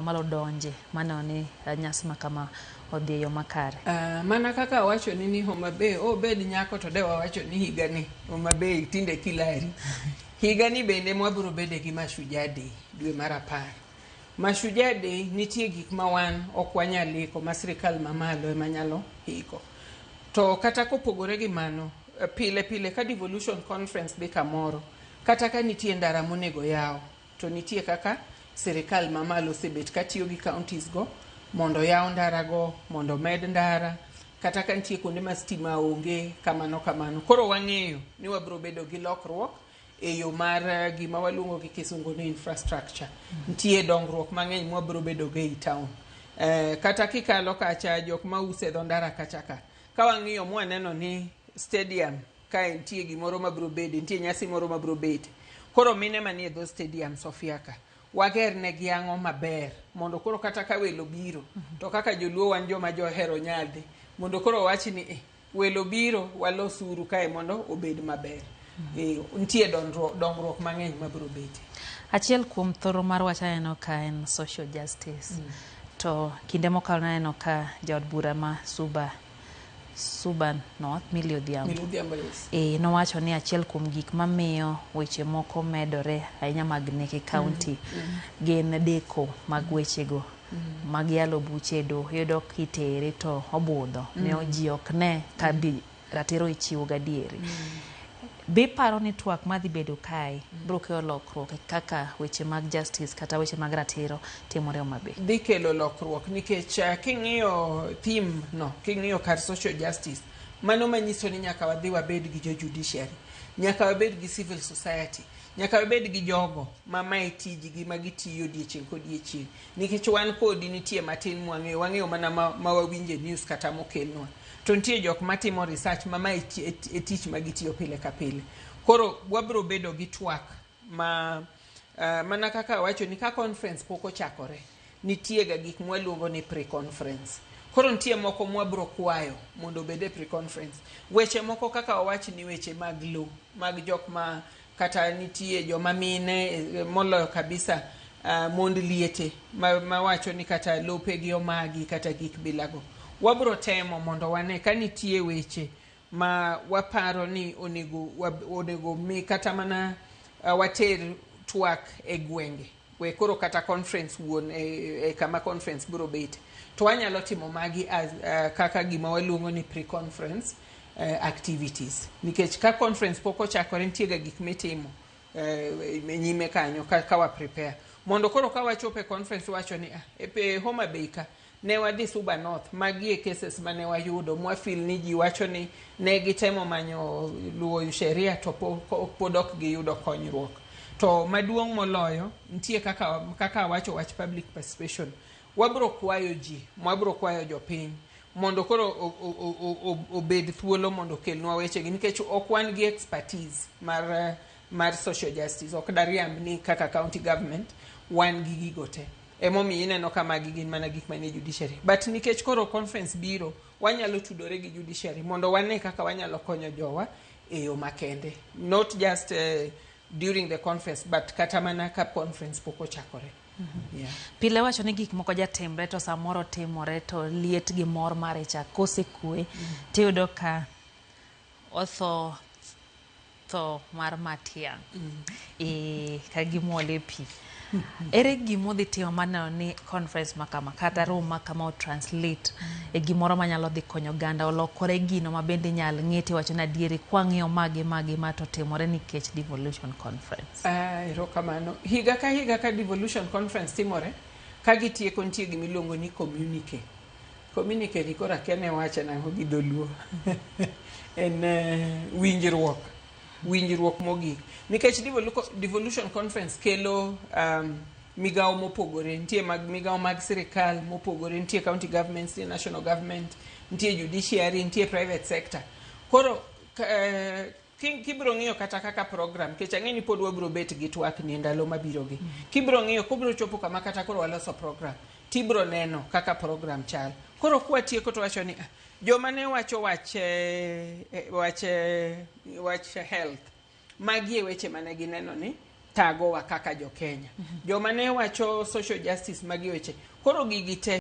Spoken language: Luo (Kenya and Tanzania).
Malo donje maneno ni nyasi ma kama odhi e yo makare. Mana kaka awacho ni ni Homa Bay obed nyako to de wawacho ni higa ni Homa Bay tinde kilari. Higa ni bende mwabiro bede gi Mashujaa Day dwe mar 10. Mashujaa Day nitie gik ma wan ok wanyal iko ma sirikal mamalo ema nyalo iko. To kata kopogore gi mano, pile pile ka devolution conference dhi kamoro, kata ka nitie ndara monego yaw, to nitie kaka sirikal mamalo osebet katiyo gi counties go mondo oyaw ndara go, mondo omed ndara, kata ka nitie kuonde ma stima onge, kamano kamano. Koro wang'eyo ni wabiro bedo gi lokruok e yo mar gima waluongo gi kisungu ni infrastructure. Nitie dongruok mang'eny mwabiro bedo go ei town. Kata kikalo kacha jok mauso e dho ndara kacha ka, ka wang'iyo mwaneno ni stadium kae nitie gimoro mabiro bede, nitie nyasi moro mabiro bete. Koro mine manie dho stadium Sofia ka, wager negi ang'o maber mondo koro kata ka welo biro to kaka joluo wan joma johero nyadhi mondo koro wach ni welo biro walosuru kae mondo obed maber. Nitie dongruok mang'eny mabiro bete. Achiel kuom thoro mar wach aneno ka en social justice. To kinde mokalo naneno ka jaod bura ma Suba North, Millie Odhiambo. Millie Odhiambo, yes. Nowacho ni achiel kuom gik mamiyo weche moko medore ahinya mag nek e county gin deko mag wechego mag yalo buche e doho. Iyudo kitere to obudho, miyo ji ok ne ka bi ratiro ichiwo gadieri. Be iparo ni twak madhi bedo kae biro kelo lokruok e kaka weche mag justice kata weche mag ratiro timore Homa Bay? Dhi kelo lokruok nikech king'iyo theme no, king'iyo kar social justice, mano manyiso ni nyaka wadhi wabed gi jo judiciary, nyaka wabed gi civil society, nyaka wabed gi jogo ma mae tijgi ma gitiyo odiechieng' kodiechieng'. Nikech wan kodi nitie matin mwang'eyo, wang'eyo mana ma wawinje news kata mokelnwa. To nitie jok matimo research ma mae e tich ma gitiyo pile ka pile. Koro wabiro bedo gi twak ma mana kaka awacho ni ka conference pok ochakore, nitie ga gik mwaluongo ni pre-conference. Koro nitie moko mwabiro kwayo mondo obed e pre-conference. Weche moko kaka wawach ni weche mag lo, mag jok ma kata nitie joma mine moloyo kabisa mond liete mawacho ni kata lopegi omagi kata gik bilago. Wabiro temo mondo wane ka nitie weche ma waparo ni onego mi kata mana water twak e gwenge. We koro kata conference wuon e kama conference biro bete. To wanyalo timo magi as kaka gima waluongo ni pre-conference activities. Nikech ka conference pok ochakore nitie ga gik mitimo nyime kanyo ka wa prepare. Mondo koro ka wachopo e conference wacho ni e Homa Bay ka ne wadhi Suba North, magi e cases mane wayudo mwafeel ni ji wacho ni ne gitemo manyo luwo sheria to pod ok giyudo konyruok. To maduong' moloyo nitie kaka awacho wach public participation. Wabiro kwayo ji, wabiro kwayo jopiny mondo koro obed thuolo mondo okelnwa wechegi nikech ok wan gi expertise mar social justice. Ok dariamb ni kaka county government wan gi gigo te. Emomiyo ineno ka magi gin mana gik manie judiciary. But nikech koro conference biro, wanyalo tudore gi judiciary mondo wane kaka wanyalo konyo jowa e yo makende. Not just during the conference, but kata mana ka conference pok ochakore. Yeah. Pile wacho ni gik moko jatimre to samoro timore to liet gi mor mare cha kosekwe tiyudo ka otho tho mar matiang' ka gimol e pi. Ere gima udhi timo maneno ni conference ma kama kata room ma kama o translate e gimoro manyalo dhi konyo oganda olokore gino ma bende inyal ng'e tiwacho ni adieri kwang'iyo ma gi ma gi ma to timore nikech devolution conference. Erokamano. Higa ka higa ka devolution conference timore, ka gitieko nitie gima iluongo ni communique. Communique ni koro akia ne wache nang'o gi dholuo. En winjruok. Winjruok mogik. Nikech devolution conference kelo migawo mopogore. Nitie migawo mag sirikal mopogore, nitie county government, nitie national government, nitie judiciary, nitie private sector. Koro kibiro ng'iyo kata kaka program, nikech ang'e ni pod wabiro bet gi twak ni e ndalo mabiro gi. Kibiro ng'iyo, kobiro chopo kama kata koro waloso program, tibiro neno kaka program chal. Koro kwatieko to wacho ni joma ne wacho wach health, magi e weche mane gineno ni Thagowa kaka jo Kenya. Joma ne wacho social justice magi weche. Koro gigi te.